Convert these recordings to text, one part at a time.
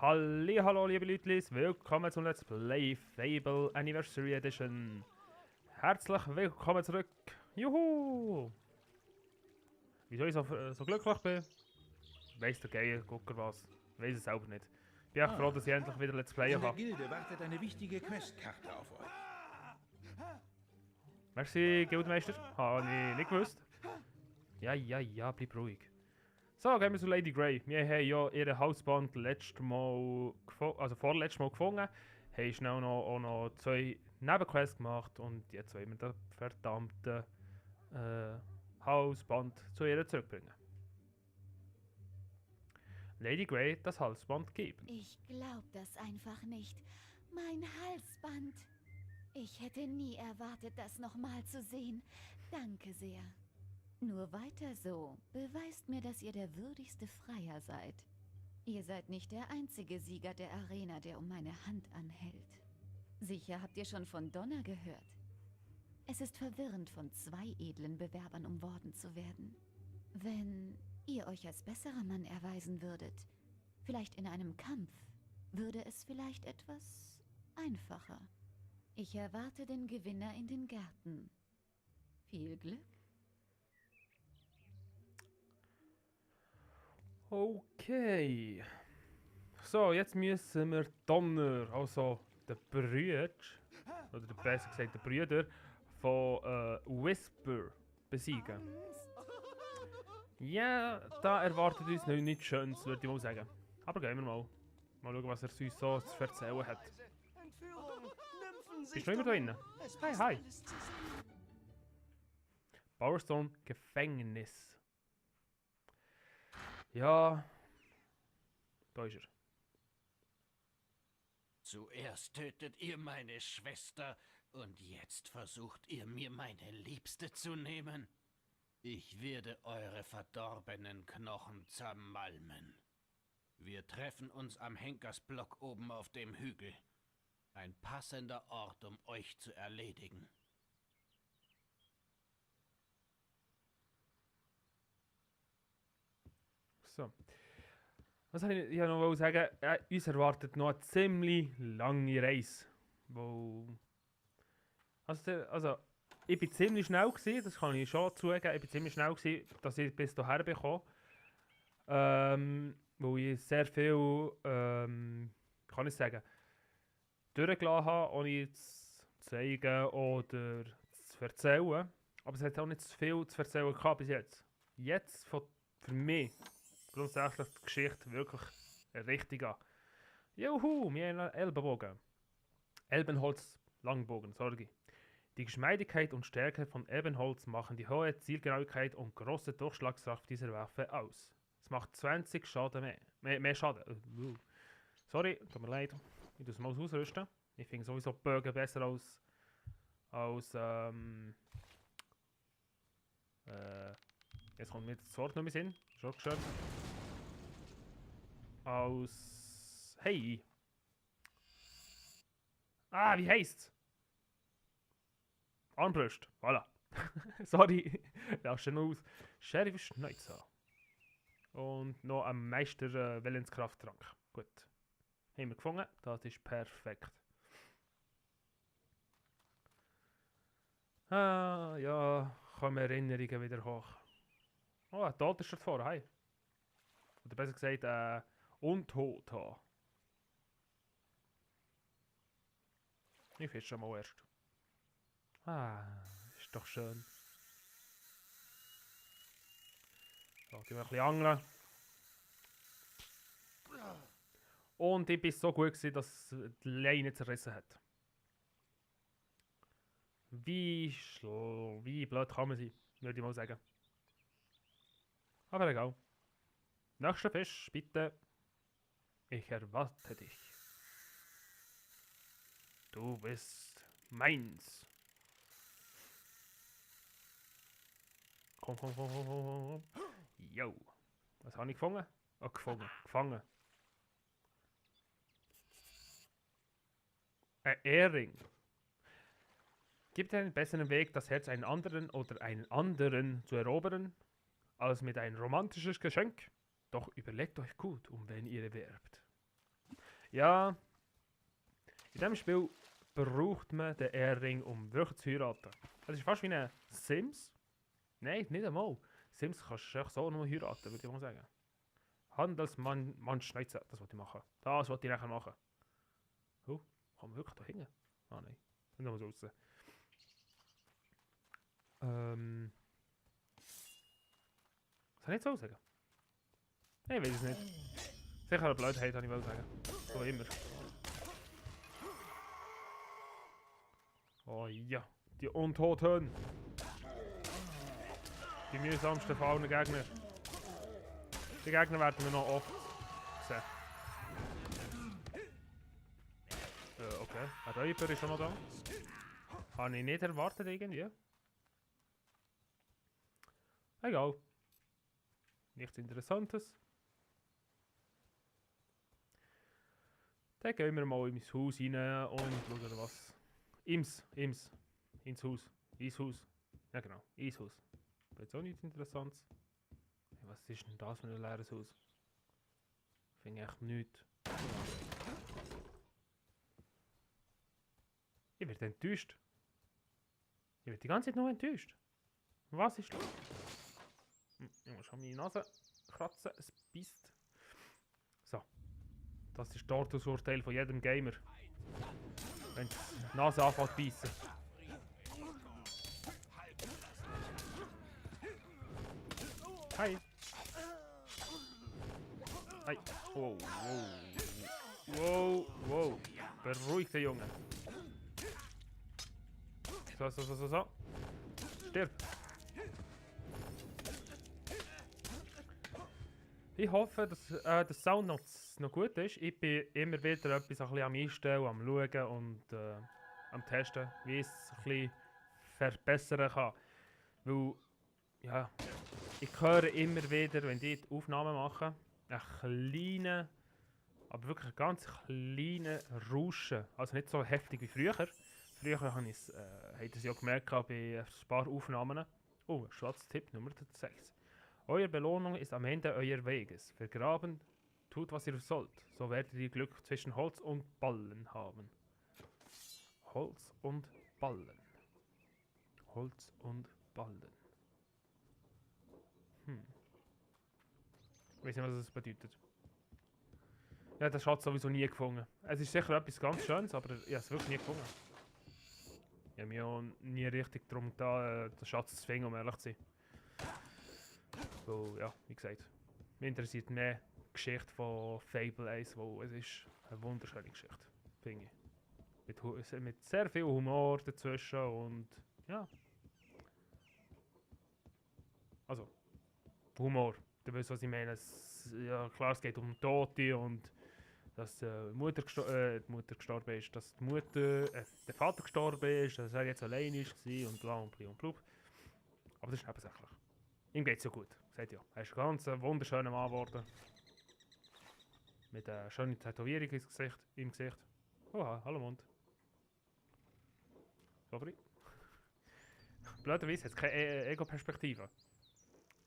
Hallo liebe Leute, willkommen zum Let's Play Fable Anniversary Edition. Herzlich willkommen zurück. Juhu! Wieso ich so glücklich bin? Weiss der Geier, Gucker was. Weiss es selber nicht. Bin echt froh, dass ich endlich wieder Let's Playen In der kann. Gilde wartet eine wichtige Questkarte auf euch. Merci, Guildmeister. Habe ich nicht gewusst. Ja, bleib ruhig. So, gehen wir zu Lady Grey. Wir haben ja ihren Hausband letztes Mal vorletztes Mal gefunden. Haben schnell auch noch 2 Nebenquests gemacht und jetzt wollen wir den verdammten Halsband zu ihr zurückbringen. Lady Grey das Halsband geben. Ich glaub das einfach nicht. Mein Halsband. Ich hätte nie erwartet, das nochmal zu sehen. Danke sehr. Nur weiter so. Beweist mir, dass ihr der würdigste Freier seid. Ihr seid nicht der einzige Sieger der Arena, der um meine Hand anhält. Sicher habt ihr schon von Donner gehört. Es ist verwirrend, von 2 edlen Bewerbern umworben zu werden. Wenn ihr euch als besserer Mann erweisen würdet, vielleicht in einem Kampf, würde es vielleicht etwas einfacher. Ich erwarte den Gewinner in den Gärten. Viel Glück. Okay. So, jetzt müssen wir Donner, also den Brüder, oder besser gesagt den Brüder von Whisper besiegen. Ja, da erwartet uns noch nichts Schönes, würde ich mal sagen. Aber gehen wir mal. Mal schauen, was er uns so zu erzählen hat. Bist du immer da drin? Hi. Powerstorm Gefängnis. Ja, da ist er. Zuerst tötet ihr meine Schwester und jetzt versucht ihr mir meine Liebste zu nehmen? Ich werde eure verdorbenen Knochen zermalmen. Wir treffen uns am Henkersblock oben auf dem Hügel. Ein passender Ort, um euch zu erledigen. So. Was soll ich noch sagen? Uns erwartet noch eine ziemlich lange Reise. Also, ich bin ziemlich schnell gewesen, das kann ich schon zugeben. Ich bin ziemlich schnell gewesen, dass ich bis hierher bekomme. Weil ich sehr viel, kann ich sagen, durchgelassen habe, ohne zu zeigen oder zu erzählen. Aber es hat auch nicht so viel zu erzählen gehabt bis jetzt. Jetzt für mich grundsätzlich die Geschichte wirklich richtig an. Juhu, wir haben einen Elbenbogen. Elbenholz Langbogen, sorry. Die Geschmeidigkeit und Stärke von Elbenholz machen die hohe Zielgenauigkeit und große Durchschlagskraft dieser Waffe aus. Es macht 20 Schaden mehr Schaden. Sorry, tut mir leid. Ich muss es mal ausrüsten. Ich finde sowieso Bögen besser als jetzt kommt mir das Wort noch in den Sinn. Schon schön. Hey! Wie heisst's? Armbrust, voilà. Sorry, das ist noch aus. Sheriff Schneuzer. Und noch ein Meister Willenskrafttrank. Gut. Haben wir gefunden, das ist perfekt. Ja, kommen Erinnerungen wieder hoch. Oh, ein Tod ist dort vorne, hi. Oder besser gesagt, Untoter. Ich fische mal erst. Ist doch schön. So, gehen wir ein bisschen angeln. Und ich war so gut gewesen, dass die Leine zerrissen hat. Wie blöd kann man sein, würde ich mal sagen. Aber egal. Nächster Fisch, bitte. Ich erwarte dich. Du bist meins. Komm. Yo. Was habe ich gefangen? Oh, gefangen. Ein Ehering. Gibt es einen besseren Weg, das Herz einen anderen oder einen anderen zu erobern, als mit ein romantisches Geschenk? Doch überlegt euch gut, um wen ihr werbt. Ja, in diesem Spiel braucht man den Ehering, um wirklich zu heiraten. Es ist fast wie ein Sims. Nein, nicht einmal. Sims kannst du echt so nur heiraten, würde ich mal sagen. Mann Schneizer, das wollte ich machen. Das wollte ich nachher machen. Oh, kann man wirklich da hängen? Ah nein, nicht nochmal so raus. Was soll ich jetzt so sagen? Nein, ich weiß es nicht. Sicher eine Blödheit, habe ich mal sagen. So immer. Oh ja, die Untoten. Die mühsamsten von allen Gegner. Die Gegner werden wir noch oft sehen. Okay, ein Räuber ist schon noch da. Habe ich nicht erwartet irgendwie. Egal. Nichts Interessantes. Dann gehen wir mal ins Haus rein und schauen was. Ins Haus. Ins Haus. Ja genau, ins Haus. Jetzt auch nichts Interessantes. Was ist denn das für ein leeres Haus? Finde ich echt nichts. Ich werde enttäuscht. Ich werde die ganze Zeit nur enttäuscht. Was ist los? Ich muss an meine Nase kratzen, es beißt. So. Das ist das Todesurteil von jedem Gamer. Wenn die Nase anfängt zu beißen. Hi. Hi. Wow, wow. Wow, wow. Beruhig den Junge. So. Stirb. Ich hoffe, dass der Sound noch gut ist. Ich bin immer wieder etwas ein bisschen am Einstellen, am Schauen und am Testen, wie ich es ein bisschen verbessern kann. Weil, ja, ich höre immer wieder, wenn die Aufnahmen machen, einen kleinen, aber wirklich einen ganz kleinen Rauschen. Also nicht so heftig wie früher. Früher habe ich es, habt ihr es ja gemerkt bei ein paar Aufnahmen. Oh, Schatztipp Nummer 6. Eure Belohnung ist am Ende euer Weges. Vergraben, tut was ihr sollt. So werdet ihr Glück zwischen Holz und Ballen haben. Holz und Ballen. Holz und Ballen. Ich weiß nicht, was das bedeutet. Ja, das Schatz sowieso nie gefunden. Es ist sicher etwas ganz Schönes, aber ich habe es wirklich nie gefunden. Ich habe mich auch nie richtig darum getan, den Schatz zu finden, um ehrlich zu sein. Weil, ja, wie gesagt, mich interessiert mehr die Geschichte von Fable 1, weil es ist eine wunderschöne Geschichte, finde ich. Mit sehr viel Humor dazwischen und ja. Also, Humor, du weißt, was ich meine. Ja, klar, es geht um Tote und dass die Mutter gestorben ist, dass der Vater gestorben ist, dass er jetzt allein war und bla und bla und blub. Aber das ist nebensächlich. Ihm geht es so gut. Seht ihr, er ist ein ganz wunderschöner Mann geworden. Mit einer schönen Tätowierung im Gesicht. Oha, hallo Mond. Sorry. Blöderweise hat es keine Ego-Perspektive.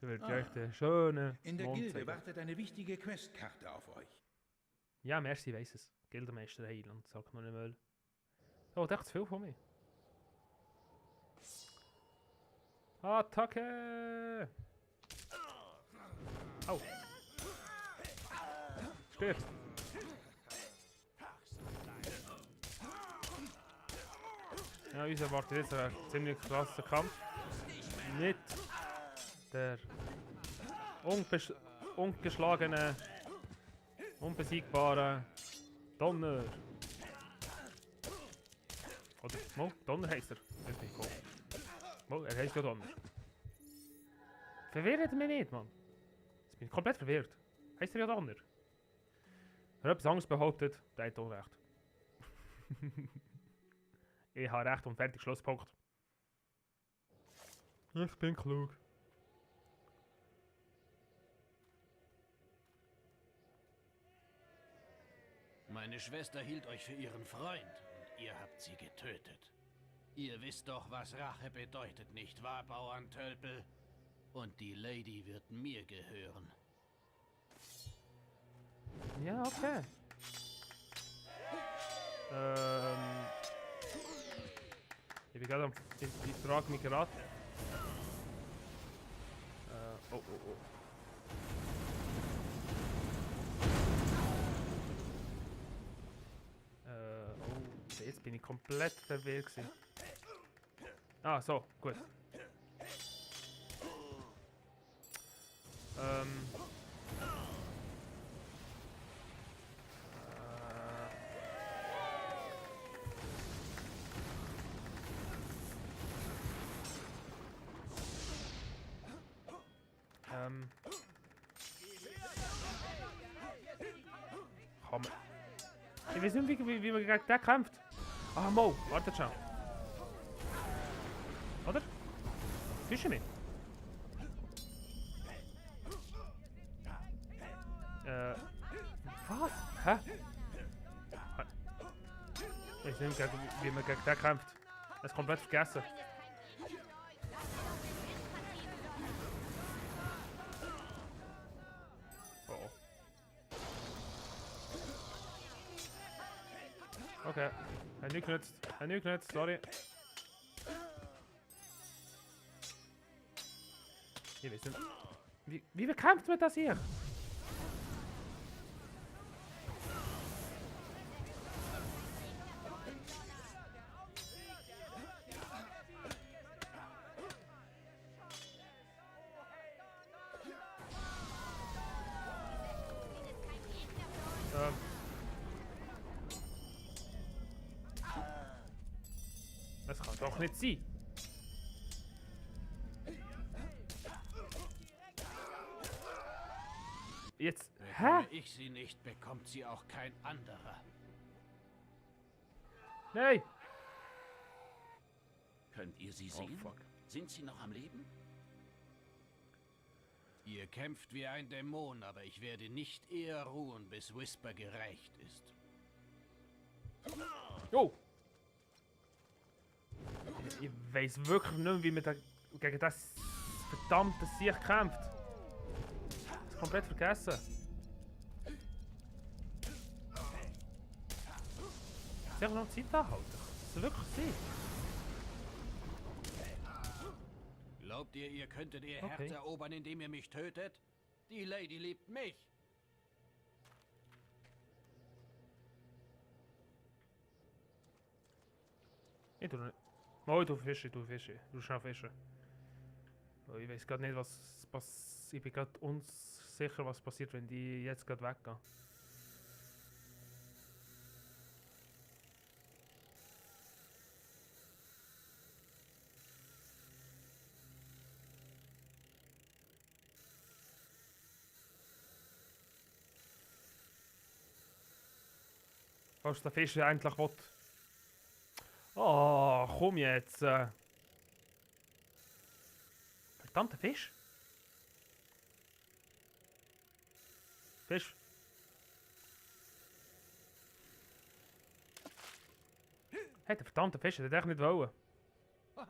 Da wird ja echt einen schönen In der Mond Gilde zeigen. wartet eine wichtige Questkarte auf euch. Ja, merci, weiss es. Gildenmeister Heiland, sagt man nicht mehr. Oh, das ist zu viel von mir. Attacke! Au! Stirb! Ja, uns erwartet jetzt ein ziemlich krasser Kampf. Mit der ungeschlagenen, unbesiegbaren Donner. Oder, Donner heisst er. Das ist nicht cool. Er heisst ja Donner. Verwirrt mich nicht, Mann. Jetzt bin ich komplett verwirrt. Heisst er ja Donner? Wer etwas anderes behauptet, der hat auch recht. Ich habe recht und fertig, Schlusspunkt. Ich bin klug. Meine Schwester hielt euch für ihren Freund und ihr habt sie getötet. Ihr wisst doch, was Rache bedeutet, nicht wahr, Bauerntölpel? Und die Lady wird mir gehören. Ja, okay. Ich bin gerade am... Ich frage mich gerade... Oh, oh, oh. Oh, jetzt bin ich komplett verwirrt gewesen. Ah, so, gut. Kann man... Ich weiß nicht, wie man gegen den kämpft. Ah, Mo, warte schon. Oder? Fischen nicht. Was? Hä? Ich weiß nicht, wie man gegen den kämpft. Das ist komplett vergessen. Oh. Okay. Hat nicht genutzt. Hat nicht genutzt, sorry. Ich weiß nicht. Wie bekämpft man das hier? Das kann doch nicht sein. Jetzt. Hä? Bekomme ich sie nicht, bekommt sie auch kein anderer. Nein! Könnt ihr sie Oh sehen? fuck. Sind sie noch am Leben? Ihr kämpft wie ein Dämon, aber ich werde nicht eher ruhen, bis Whisper gereicht ist. Jo! Ich weiß wirklich nicht mehr, wie man da gegen das verdammte Sieg kämpft. Das ist komplett vergessen. Ich soll noch Zeit anhalten. Das ist wirklich sein. Glaubt ihr könntet ihr Okay. Herz erobern, indem ihr mich tötet? Die Lady liebt mich. Ich tu nicht. Oh, ich tu Fische, Du schnell Fische. Oh, ich weiß gerade nicht, was passiert. Ich bin gerade unsicher, was passiert, wenn die jetzt gerade weggehen. Was der Fisch endlich will. Oh, komm jetzt. Verdammter Fisch. Fisch. Hey, der verdammte Fisch, der hätte echt nicht wollen. Das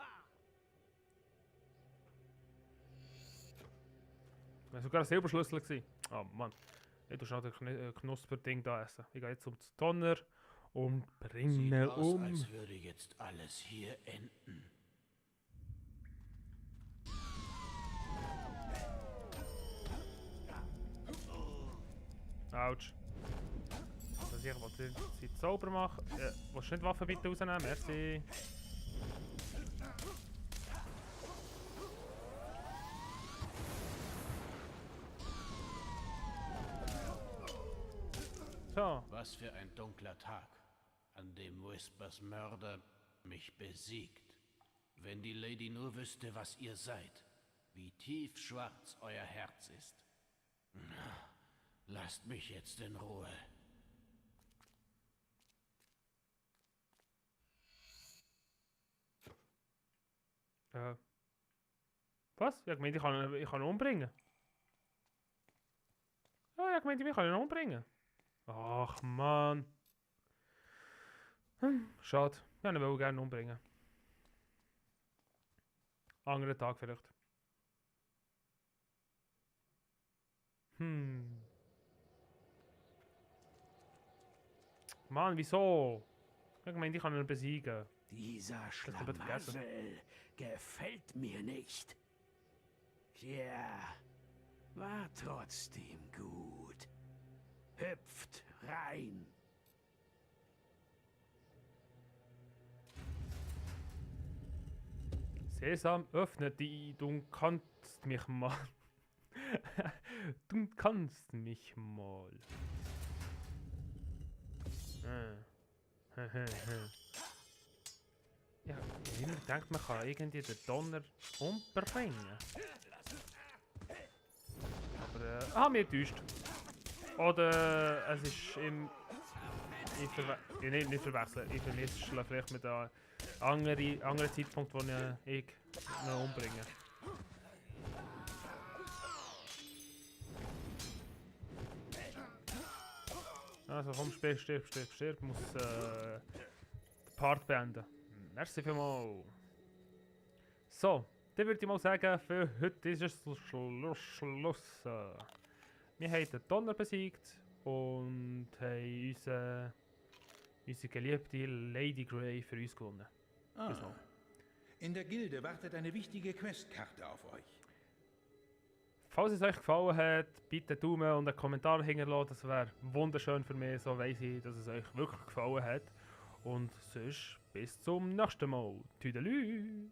war sogar ein Silberschlüssel gewesen. Oh Mann. Ich tue schon das Knusperding da essen. Ich gehe jetzt zum Tonner und Sieht bringe aus, als würde jetzt alles hier enden. Autsch. Dass ich sie sauber mache. Willst du nicht Waffen bitte rausnehmen? Merci. So. Was für ein dunkler Tag, an dem Whispers Mörder mich besiegt. Wenn die Lady nur wüsste, was ihr seid, wie tiefschwarz euer Herz ist. Lasst mich jetzt in Ruhe. Was? Ich meinte, ich kann ihn umbringen. Oh, ich meinte, ich kann ihn umbringen. Ach, Mann. Schade. Ich wollte ihn gerne umbringen. Anderen Tag vielleicht. Mann, wieso? Ich meine, ich kann ihn besiegen. Dieser hab ich vergessen. Schlamassel gefällt mir nicht. Ja, war trotzdem gut. Hüpft rein. Sesam, öffne die, du kannst mich mal. Du kannst mich mal. Ja, ich habe immer gedacht, man kann irgendwie den Donner umbringen. Aber, mir täuscht. Oder es ist im... nicht verwechseln, ich vermisse vielleicht mit einem anderen Zeitpunkt, wo ich noch umbringe. Also komm, stirb, muss den Part beenden. Merci vielmals. So, dann würde ich mal sagen, für heute ist es Schluss. Wir haben den Donner besiegt und haben unsere geliebte Lady Grey für uns gewonnen. Bis Ah. mal. In der Gilde wartet eine wichtige Questkarte auf euch. Falls es euch gefallen hat, bitte Daumen und einen Kommentar hinterlassen. Das wäre wunderschön für mich, so weiss ich, dass es euch wirklich gefallen hat. Und sonst bis zum nächsten Mal. Tüdelü!